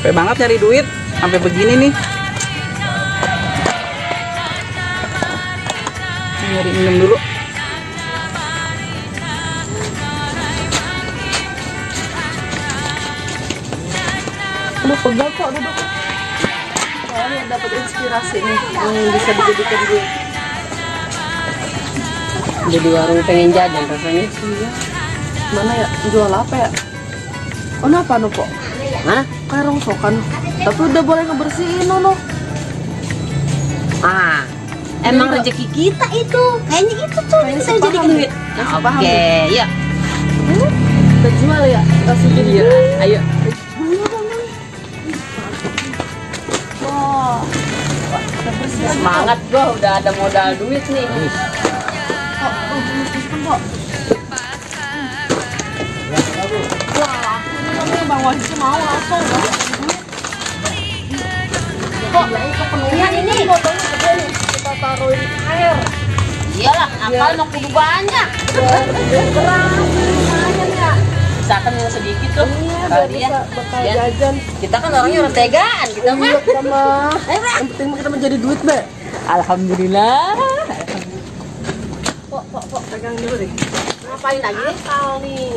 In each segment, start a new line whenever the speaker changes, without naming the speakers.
Capek banget nyari duit sampai begini nih. Nyari minum dulu.
Aduh, pegal kok duduk. Soalnya dapat inspirasi nih yang bisa dijadikan duit.
Jadi warung pengen jajan rasanya.
Iya. Mana ya? Jual apa ya? Oh, apa no kok?
Hah?
Kayak rongsokan. Tapi udah boleh ngebersihin no.
Ah, emang rezeki kita itu. Kayaknya itu tuh
Kayaknya
bisa
sepaham
jadikan
deh.
duit.
Sepaham
Oke,
deh.
ya.
Kita jual ya. Kasih jadi
Iya,
duit.
ayo.
Wah.
Semangat gua udah ada modal duit nih.
Kok. Wah, ini Bang Wahid mau langsung kan? Kok kepenuhan ini? Botolnya gede nih. Kita taruhin air.
Iyalah, apal mau kudu banyak.
Berat, lumayan ya.
Misalkan yang sedikit tuh.
Iya, biar
Kalian,
bisa bakal
ya.
jajan.
Kita kan orangnya orang tegaan, kita mah.
Iya, kita mah. Yang penting mah kita menjadi duit, Be.
Alhamdulillah.
Pok, pegang dulu deh.
Ngapain lagi?
Akal nih.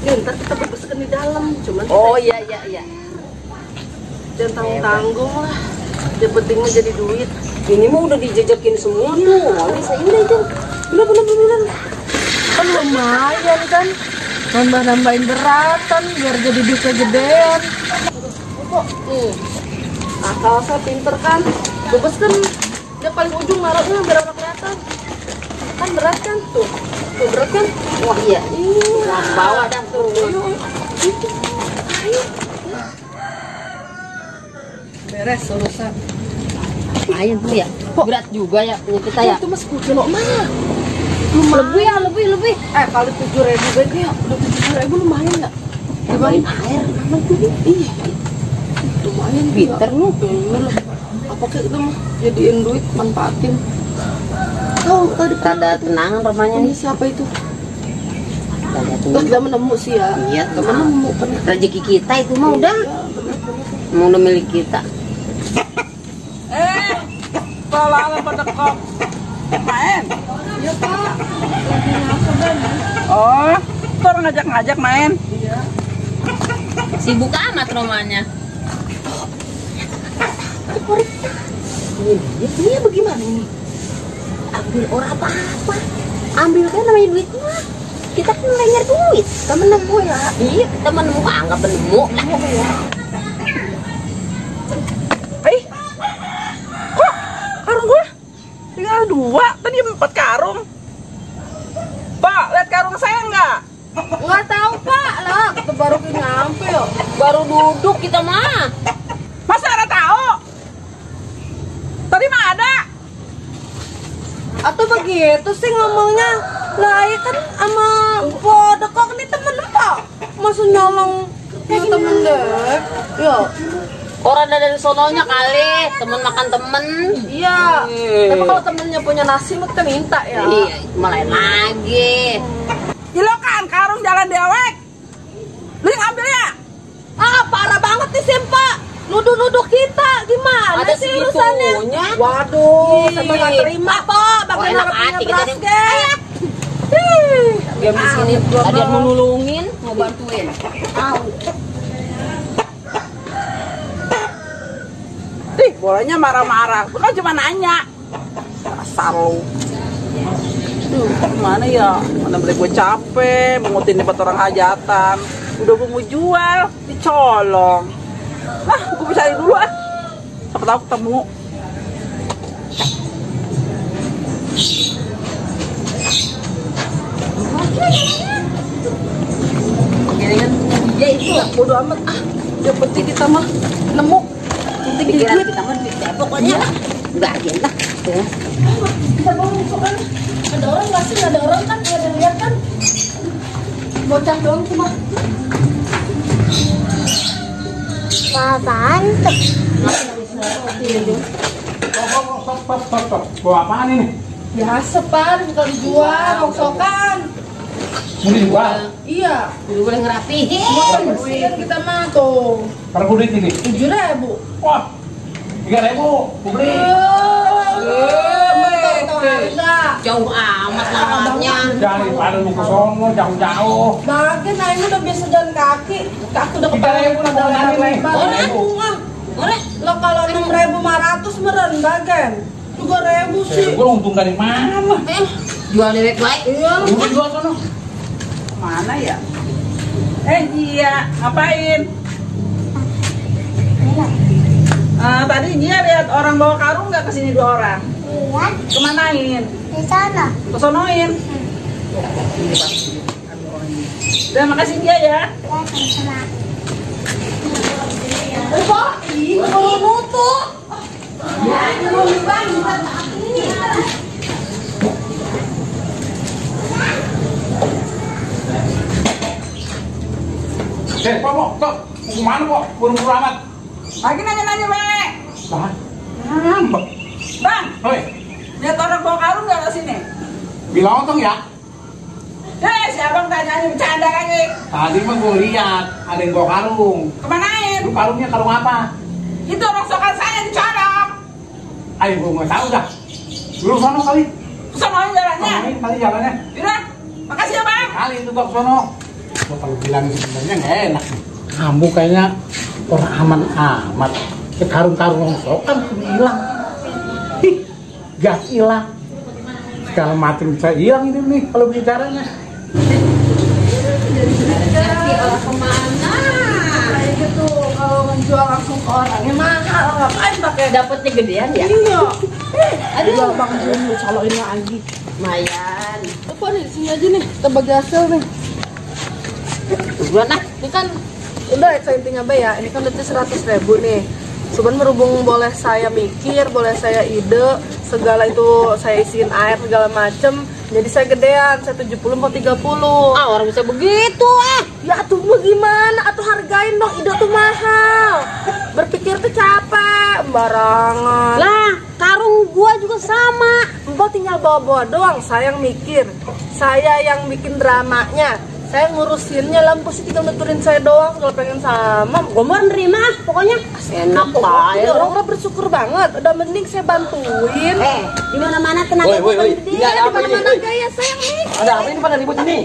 Nih, ntar kita berbesarkan di dalam. Cuman
Oh
kita
iya.
jangan tanggung-tanggung lah. Yang penting mah jadi duit.
Ini mah udah dijejekin semua tuh. Nggak bisa ini aja. Bener.
Kan lumayan kan. Nambah-nambahin beratan biar jadi duitnya gedean. Kok? Akal saya pinter kan. Bebas kan dia paling ujung naruhnya biar orang kelihatan. Kan berat kan tuh. Tuh berat kan?
Wah iya.
Wah,
Bawa dah tuh.
Ayo. Beres urusan.
Lumayan tuh ya. Berat juga ya punya kita ya.
Itu mas 10 kilo mana?
Lebih ya, lebih.
Kali 7.000 baik ya. Udah 7.000 lumayan nggak?
Tambahin air.
Ih, lumayan
Pinter lu.
Iyalah. Apa kayak itu mah jadiin duit manfaatin. Tahu tadi
Rada tenangan rumahnya
ini
nih.
siapa itu?
Rada
Terus
tenang.
kita menemu sih ya.
Iya,
Kita menemu pernah.
rezeki kita itu mah udah. Mau udah milik kita.
Kalau pada kok main.
Iya Pak. Lagi ngapa Ben?
Oh, tuh orang ngajak main.
Iya.
Sibuk amat rumahnya.
Ini bagaimana ini?
Ambil orang apa-apa. Ambil kan namanya duit mah. Kita kan nyari duit.
Kita menemu ya.
Iya, kita menemu anggap menemu.
Ya.
Kok karung gua tinggal 2, tadi 4 karung. Pak, lihat karung saya nggak?
Nggak tahu Pak lah. Kita baru nyampe ya.
Baru duduk kita mah.
Masa nggak tahu? Tadi mah ada.
Atau begitu sih ngomongnya. Lah ya kan sama Pada kok ini temen Pak. Masa nyolong kayak temen deh. Ya.
Orang dari sononya kali, temen makan temen.
Iya. Tapi kalau temennya punya nasi mah kita minta ya.
Iya, malah lagi.
Ilokan karung jalan dewek. Lu yang ambil ya?
Ah, parah banget nih sih Pak. Nuduh-nuduh kita gimana
Ada
sih urusannya?
segitunya.
Waduh,
Ih.
saya nggak terima Pak.
Oh,
Bagaimana
enak
punya
hati kita
beras
nih.
gek.
Dia di sini, dia mau nulungin, mau bantuin.
Ih, bolanya marah-marah. Gua kan cuma nanya. Dasar lu. Gimana ya? Mana beli gue capek, mengutin dapat orang hajatan. Udah gue mau jual, dicolong. Nah, gue bisa cari dulu ah. Siapa tahu ketemu.
Pikiran dia itu
Ya, bodo amat ah. Yang penting kita mah nemu. Penting
pikiran
duit.
kita mah duit ya, pokoknya lah. Bagian lah. Tuh.
Kita bawa masuk kan. Ada orang nggak sih? Nggak ada orang kan? Nggak ada lihat kan? Bocah doang cuma.
Mantap.
Bawa apaan ini?
Biasa Pan, kalau dijual, rongsokan.
Mau dijual?
Iya.
Udah boleh ngerapihin.
Kan kita mah tuh.
Berapa duit ini?
7.000.
Wah, 3.000. Beli.
Tahu harga.
Jauh amat lawannya.
Daripada lu ke sono jauh-jauh.
Bagian nah ini udah biasa jalan kaki. Aku udah
3.000 lah
kepala
ini.
lebar.
Boleh.
Lo kalau 6.500 meren bagian. 3.000 sih.
Gue untung dari mana?
Jual dewek baik.
Iya.
Udah jual sono.
Mana ya? Iya, ngapain? Tadi Gia lihat orang bawa karung nggak kesini 2 orang?
Iya,
Kemanain?
di sana.
Kesonoin. Udah makasih Gia ya.
Ya, sama-sama.
Kalau nutup.
Pak, mau kemana kok? Buru-buru amat.
Lagi nanya-nanya, Bang.
Bang, ngambek.
Bang,
Hoi,
lihat orang bawa karung nggak kesini?
bilang otong ya.
Si abang tanya bercanda lagi.
Tadi mah gue lihat ada yang bawa karung.
Kemanain?
Lu karungnya karung apa?
Itu rongsokan saya dicolong.
Ayo gue nggak tahu dah. Dulu sono kali.
Kesonoin jalannya.
Sonoin kali jalannya.
Udah, makasih ya Bang.
Kali itu tok sono. Gue kalau bilang sebenarnya nggak enak. Kamu kayaknya orang aman amat. Karung-karung rongsokan sudah hilang. Ih, gas hilang. Segala macam bisa hilang ini nih kalau bicaranya.
Jadi orang kemana?
Kayak gitu kalau menjual langsung ke orangnya mahal. Ngapain pakai
Dapatnya gedean ya?
Iya.
Aduh,
Bang Juni caloin lagi.
lumayan.
Apa nih, sini aja nih, kita bagi hasil nih.
Duluan ah.
Ini kan udah saya intinya Bay ya, ini kan duitnya 100.000 nih. Cuman berhubung boleh saya mikir, boleh saya ide, segala itu saya isiin air segala macem, jadi saya gedean, saya 70 mau 30.
Ah, orang bisa begitu ah.
Ya tuh mau gimana? Atau hargain dong, ide tuh mahal. Berpikir tuh capek, barangan.
Lah, karung gua juga sama.
Mbak tinggal bawa-bawa doang, saya yang mikir, saya yang bikin dramanya, saya ngurusinnya, lampu sih tinggal nuturin saya doang. Kalau pengen sama,
Gua mau nerima ah, pokoknya. Enak
ini
banget.
orang bersyukur banget. Udah mending saya bantuin.
Di mana-mana tenaga gua kan gede.
Iya, ada
Di
apa ini?
mana-mana gaya saya yang mikir.
Ada apa ini pada ribut ini?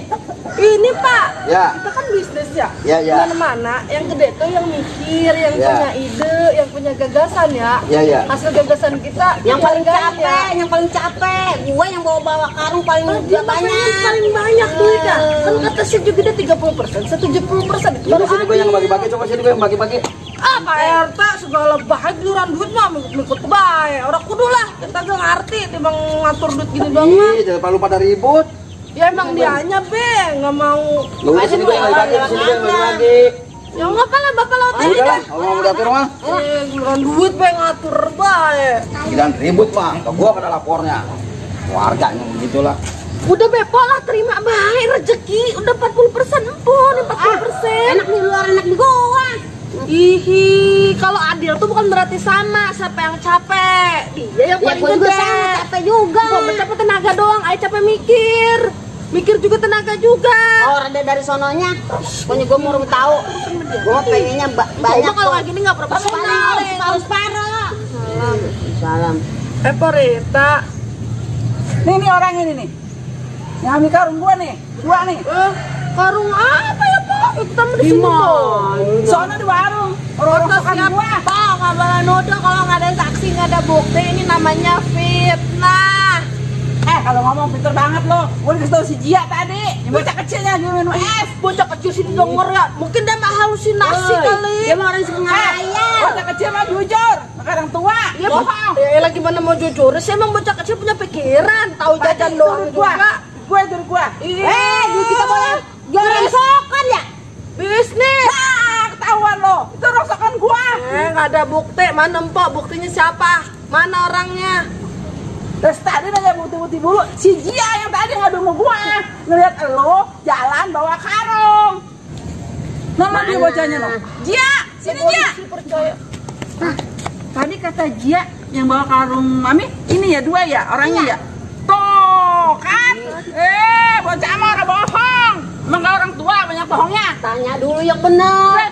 Ini Pak,
Ya.
kita kan bisnis ya.
Ya, ya.
Mana-mana yang gede tuh yang mikir, yang
Ya.
punya ide, yang punya gagasan ya.
Ya, ya.
Hasil gagasan kita
Yang paling
dihargain ya.
capek, yang paling capek. Gua yang bawa-bawa karung paling
Dia makanya
banyak.
paling banyak duitnya. Kan kata si juga dia 30%, saya 70%. Itu baru
Sini gue yang
habis.
bagi-bagi, coba sini gue yang bagi-bagi.
Ah Pak RT segala bahagia giliran duit mah mikut bae. Orang kudu lah, kita gak ngerti timbang ngatur duit gini doang mah.
Jangan lupa pada ribut.
Ya emang dianya be, nggak mau.
Udah sini gue yang bagi-bagi, sini gue yang bagi-bagi.
Ya nggak apa lah bapak laut
Ya
aja
udah lah,
deh.
kalau mau diatur mah.
Giliran duit be ngatur bae.
Jangan ribut mah, ke gua pada lapornya. Warganya begitulah.
Udah bepo lah terima bae rezeki. Udah 40% empun, 40%.
Enak di luar, enak di gua.
Ihi, kalau adil tuh bukan berarti sama siapa yang capek. Dia yang
Ya
paling
gua juga
gede.
sama, capek juga.
Gua capek tenaga doang, Ai capek mikir. Mikir juga tenaga juga.
Oh, rada dari sononya. Pokoknya gua mau tahu. Gua pengennya banyak.
Coba kalau kayak gini nggak profesional.
Paus-paus. Salam.
Pak Rita.
Nih orang ini nih. Yang ambil karung gua nih, 2 nih.
Karung apa ya Pak? Kita mau di sini dong.
Soalnya di warung. Rongsokan gua.
Pak, nggak boleh nuduh kalau nggak ada saksi, nggak ada bukti. Ini namanya fitnah.
Kalau ngomong pinter banget lo. Gua dikasih tau si Gia tadi. Yang bocah kecilnya dia minum es.
Bocah kecil sini denger ya. Mungkin dia mah halusinasi kali.
Dia mah orang suka ngayal.
Bocah kecil mah jujur. Maka orang tua.
Ya,
bohong.
ya lagi mana mau jujur sih, emang bocah kecil punya pikiran, tahu jajan doang juga.
Gue gua.
Duit kita boleh jual rongsokan ya?
Bisnis.
Ketahuan lo. Itu rongsokan gua.
Nggak ada bukti. Mana Mpok? Buktinya siapa? Mana orangnya?
Terus tadi nanya bukti-bukti dulu. Si Gia yang tadi ngadu sama gua. Ngeliat lo jalan bawa karung. Nama dia bocahnya lo. Gia, sini Gia.
Percaya.
Tadi kata Gia yang bawa karung Mami, ini ya 2 ya orangnya ya. Tuh kan? Bocah mah orang bohong. Emang nggak orang tua banyak bohongnya.
Tanya dulu yang benar.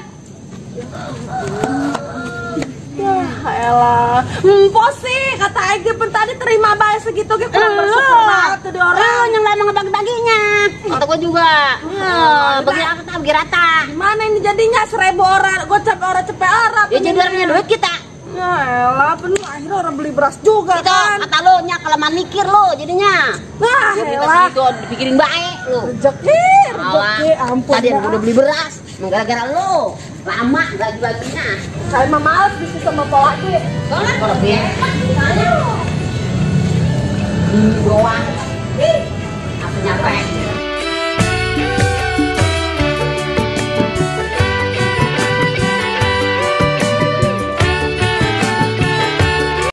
Ya elah, empos sih kata Egi pun tadi terima bayar segitu gitu kurang bersyukur banget tuh di orang.
Yang lama ngebagi-baginya. Kata gue juga. Bagi rata, bagi rata.
Gimana ini jadinya 1000 orang, gocap orang cepet orang.
Ya jadi orang punya duit kita.
Ya elah, bener akhirnya orang beli beras juga
Itu
kan.
kata lo nya kelamaan mikir lo jadinya.
Nah
Ya kita
elah,
segitu dipikirin baik lo.
rezeki, ampun.
Tadi
dah.
aku udah beli beras. Gara-gara lo lama bagi-baginya.
Saya mah males bisnis sama Pak Laki.
Soalnya kalau dia, misalnya lo. Doang.